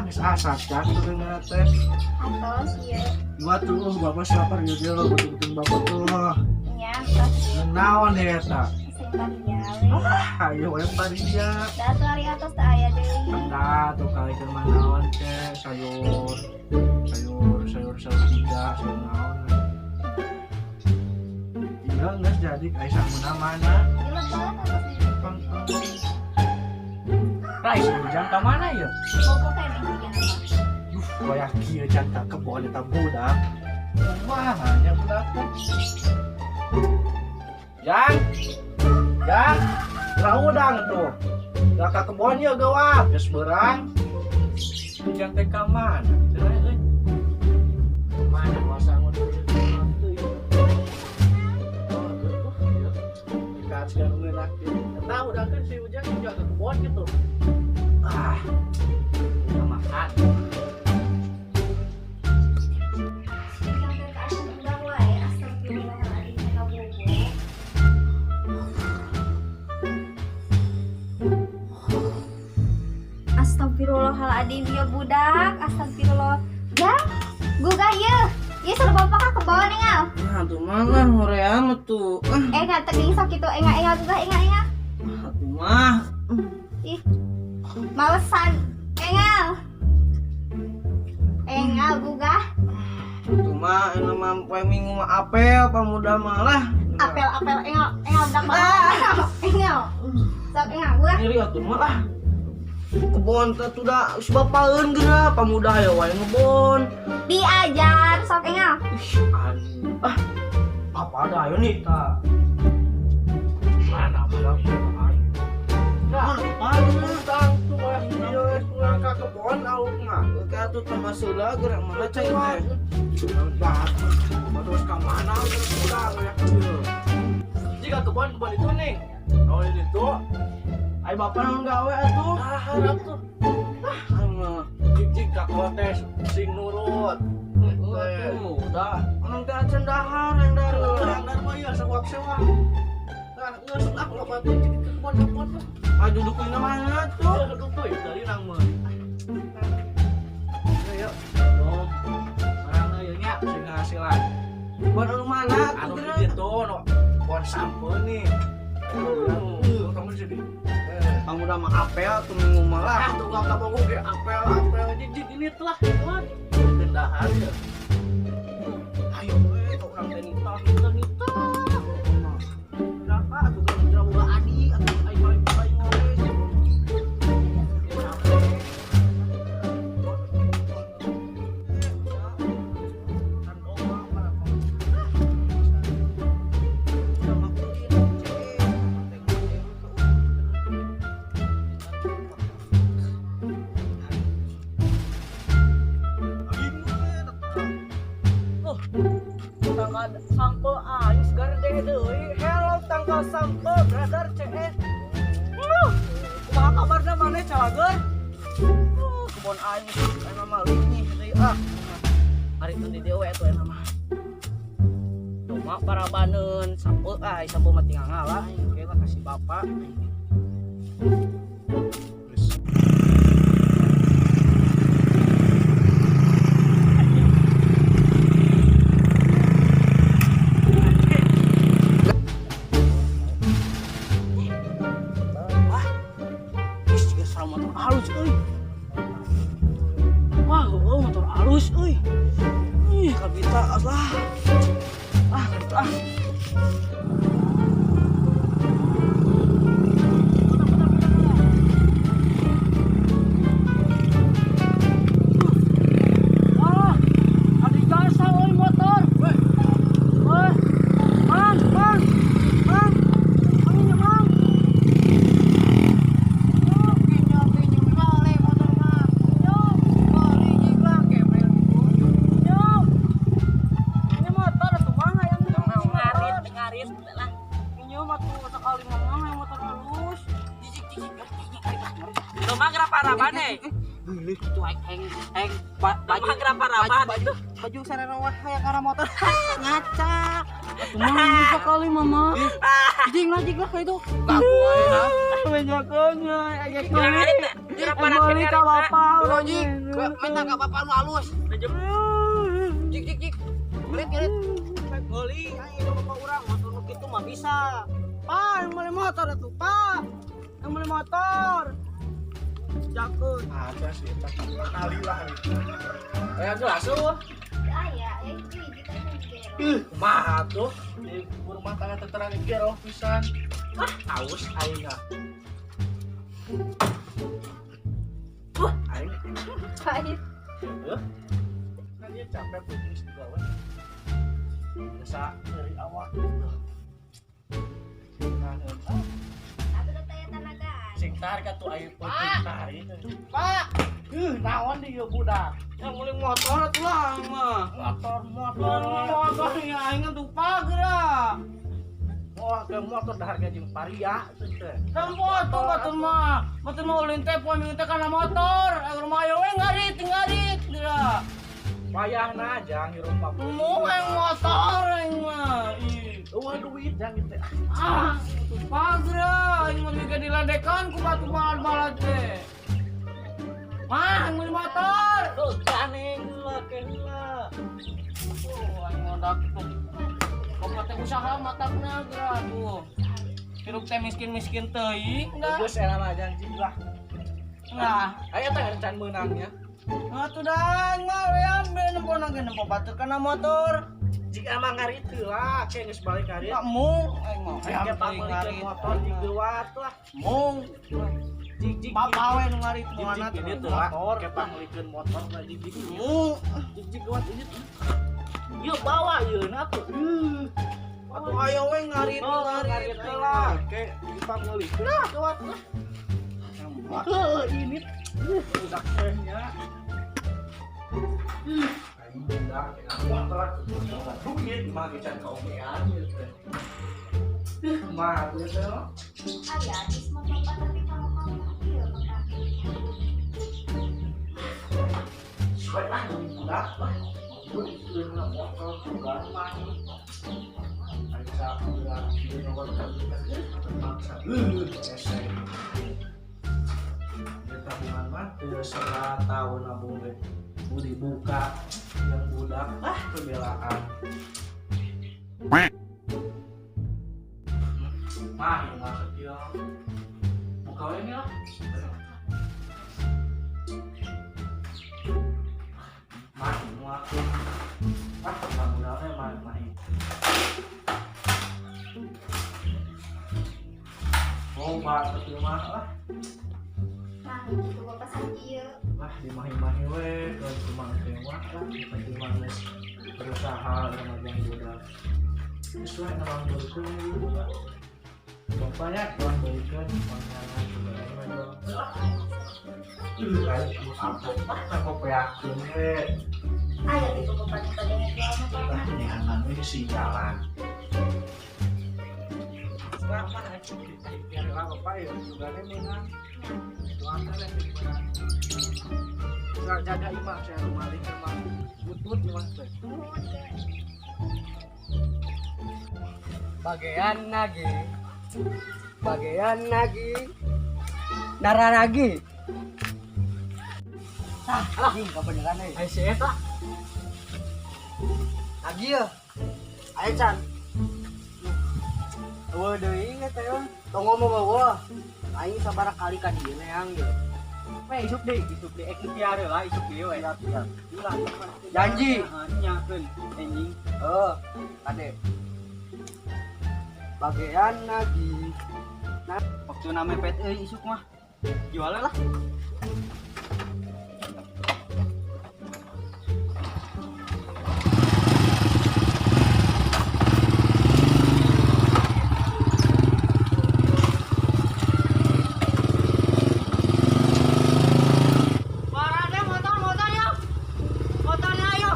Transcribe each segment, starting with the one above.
Geus asak jatuh dengan teh. Atos ieu. Dua tuh bapak lapar ya dia betul-betul bapak tuh. Nya atos ieu. Naon eta? Sing paria we. Ah, ayo we paria. Da atuh ari atos teh aya deui. Nah, tuh kali ke naon teh sayur. Sayur, sayur sayur tiga, sayur naon. Iya, geus jadi ai sanguna mana? Di lebat atos ieu. Rais, ujang ka mana ya? Bobo keneh jiga mah. Yuh, wayah kieu jang ka kebon eta budak. Kumaha nya budak teh? Jang. Jang. Lah udang tuh. Lah ka kebon ieu geuwat, geus beurang. Ujang teh ka mana? Cenah euy. Mana wasangun teu ieu. Oh, ieu. Dikasih anu ngeunah kieu. Eta udang kan si Ujang juga ke kebon gitu. Ah. Udah makan. Ujang teh ka asup udang wae, astagfirullahaladzim teh ka bobo. Astagfirullahaladzim ieu budak, astagfirullah. Jang, gugah ieu. Ieu suruh bapak ka kebon engal. Nah, tuh mana hoream tuh. Ah, Engal teuing sok kitu engal-engal gugah engal-engal. atuh mah. Ih. Malesan engal. Engal gugah. Tuh mah ini mah poe minggu mah apel pamuda malah. Apel-apel engal, engal budak banget. Engal. Sok engal gugah. Nyeri atuh mah lah. Kebon teh tuh da si bapaeun geura pamuda aya wae ngebon. Diajar sok engal. Ih, anjing. Ah, Apa ada ayo nih ta? Mana budak ayo. mana bapaeun lah. Utang tuh wayah kieu pulang ka kebon auk mah. Oke atuh termasuk lah gerak mana cai teh. Terus ka mana terus pulang wayah kieu. Jika kebon kebon itu nih. Oh ini tuh. Ai bapak naon gawe atuh? Ah, harap tuh. Ah, mah. Jik jik ka teh sing nurut. Atuh, dah. Anu teh acan dahar yang dareun. Yang dar mah ieu sewak-sewak. Nah, geus ah loba teh jik ke kebon kebon tuh. Ah duduk di mana tuh? Ya, duduk tuh dari nang meuli. Ayo, oh, orang ieu nya sing ngahasilan. Buat anu mana Anu tuh di geura? ditu no bon sampeun nih. Kamu di sini. Kamu udah mah apel tuh minggu malah. Ah, tuh gak kabogo ge apel apel jik ini telah telah. Dahar ya. Ayo we orang teh nitah nitah nitah. Berapa atuh geura boga adi atuh aing balik aing we. Tangkal sampo aing segar deh deui. Hello tangkal sampo brother CS. Kumaha kabarna maneh calager? Kebon aing aing mah nih deui ah. Hari itu di dieu we atuh aing mah. Cuma para baneun sampo ah sampo mah tinggal ngalah aing ke lah kasih bapak. Wah, ih juga serang motor halus euy. Wah, oh, motor halus euy. Ih, kabita lah. Ah, kabita ah. Wah, ada jasa euy motor. Wah, mang, mang, mang. Mang, mang. Ngarit, ngarit lah. Rumah gerapa rabane? Rumah gerapa raban? Baju sarana hayang karena motor ngaca. Atuh mah sekali mama. Jing lah jing lah itu. Gak Bejakeun aya meuli. Meuli ka bapak. Jik, minta ka bapak nu halus. Jik jik jik. Ngerit ngerit. Meuli aing ka bapak urang motor nu kitu mah bisa. Pak, yang meuli motor atuh, Pak. Yang meuli motor. Jakeun. Ada sih kali lah. Aya gelas eueuh. Aya, ya itu hiji teh gero. Ih, kumaha tuh? Di rumah tangga terang gero pisan. Ah, aus aing ah. Aing Pahit. heuh. Kan dia capek putus digawe. Biasa dari awal gitu. Nah, Atuh da teh tanagaan. sing tarik atuh aing penting tarik. Pak, Naon di ieu budak? yang meuli motor atuh lah aing mah. Motor, motor, Motor ya aing atuh Pak geura. Wah, ke motor dah harga jeung paria itu teh. Tempo tuh batur mah. Batur mah ulin teh poe minggu teh kana motor. Aing rumah ayo we ngarit ngarit geura. Wayahna jang hirup mah. Mau aing motor aing mah. Ih. Eueuh duit jang ieu teh. Ah, atuh Pak geura aing mah juga diledekan ku batu balad-balad teh. Mah, aing meuli motor. Tuh, ganeng heula ke heula. Oh, aing ngodak tuh. Bapak teh usaha matakna geura tuh. Hirup teh miskin-miskin teuing dah. Geus era mah jang cing lah. Nah, Aya teh rencana meunangnya. nah tuh dah aing mah ya nempo nage nempo batur kana motor. Jika emang ngarit lah, kayak geus balik ngarit. Tak mung aing mah. Jika pameuikeun motor digeuwat lah. Mung. Jik jik. Bapak we nu ngarit Jik mana jik ini tuh lah. Kayak pameuikeun motor lah jik jik. Mung. Jik jik geuwat ini. Yuk bawa ieu na tuh. Atuh ayo we ngarit Oh, ngarit ngarit lah. Kayak dipameuikeun lah geuwat lah. Heuh, ini budak teh nya. Aing budak motor duit mah ge can kaogean ieu teh. Mah ieu teh. Aya geus mah bapak tapi kalau kamu ieu mah. Suwe lah budak lah. Duit motor juga mah. Aing sakulah ieu nomor terpaksa. Hese. Ieu tabungan mah teu tahun nabung ge. Dibuka yang budak ah pembelaan. Mah ieu mah kieu. Buka we nih lah. Mah ieu mah aku. Ah, budaknya mah mah. Oh, mah kieu mah lah. Nah, gitu bapak sakieu. Lah dimahi-mahi we ke cuma teh mah lah penting mah geus berusaha sama jang budak. Geus we nang beulikeun budak. Bapaknya tuan beulikeun pangangan juga aing mah jual. Ih, aing apa ah kopeakeun we. Aya gitu bapak teh pada jual motor Lah mah. neangan we si jalan. Lah mah biar lah bapak ya juga meunang. Doakan lah meunang. Jaga imah saya rumah imah butut imah teh. Bagian lagi. Bagian lagi. Nara lagi. Ah, anjing kebeneran euy. Ai si eta. Lagi ya. Ayo Chan. Eueuh deui teh ya. Tong ngomong eueuh. Aing sabaraha kali ka dieu neang ieu. We isuk deui, ek piare lah isuk deui we. Janji. Nyakeun anjing. Eh, kade. Bagian lagi. Waktu na mepet euy isuk mah. Jual lah. Barade motor motor yo. Motornya ayo.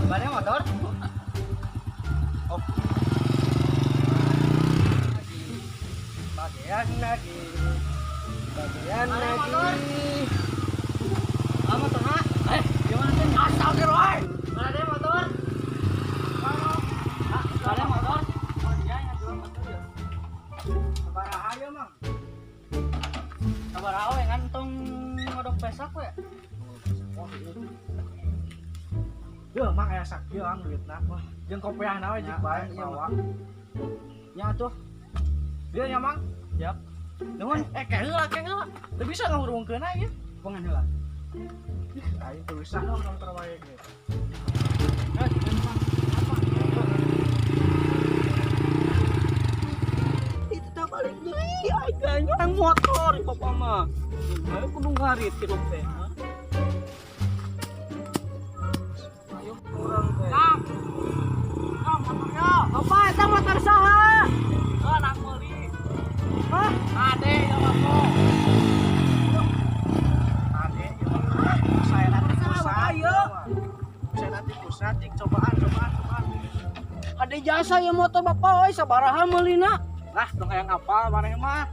Mana motor? Oh. Bagian lagi. Bagian Mana lagi. motor? Besak we. Oh, iya. Duh, Mang, aya sakieu, Ang, duitna. Wah, jeung kopiahna we jik bae Iya, bawa. Nya atuh. Dia nya, Mang. Siap. Nuhun, eh, ke heula, ke heula. Teu bisa ngahurungkeun ieu. Bongan heula. Ih, aing teu bisa ngomong terbaik ge. Eh, Mang. Itu tak balik deui aing yang motor bapak mah. Ayo kudu ngarit tilu teh. Ayo kurang teh. Kang. Kang, motornya. Bapak eta motor saha? Oh, anak meuli. Hah? Ade ya bapak. Ade, ieu mah saya nanti pusat. Ayo. Saya nanti pusat, jik cobaan, cobaan, cobaan. Ada jasa ya motor bapak euy, sabaraha meulina? Lah, tong hayang apa maneh mah.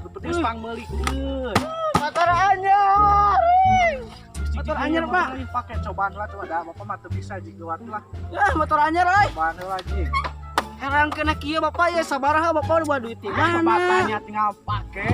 Nu penting geus pangmeulikeun. Motor anyar. Motor anyar, Pak. Pakai cobaan lah, coba dah. Bapak mah teu bisa jik lewat lah. Ya, motor anyar euy. Cobaan heula jik. Herang kena kieu bapak ya, sabaraha bapak udah duit di Mana? mana? Tanya tinggal pakai.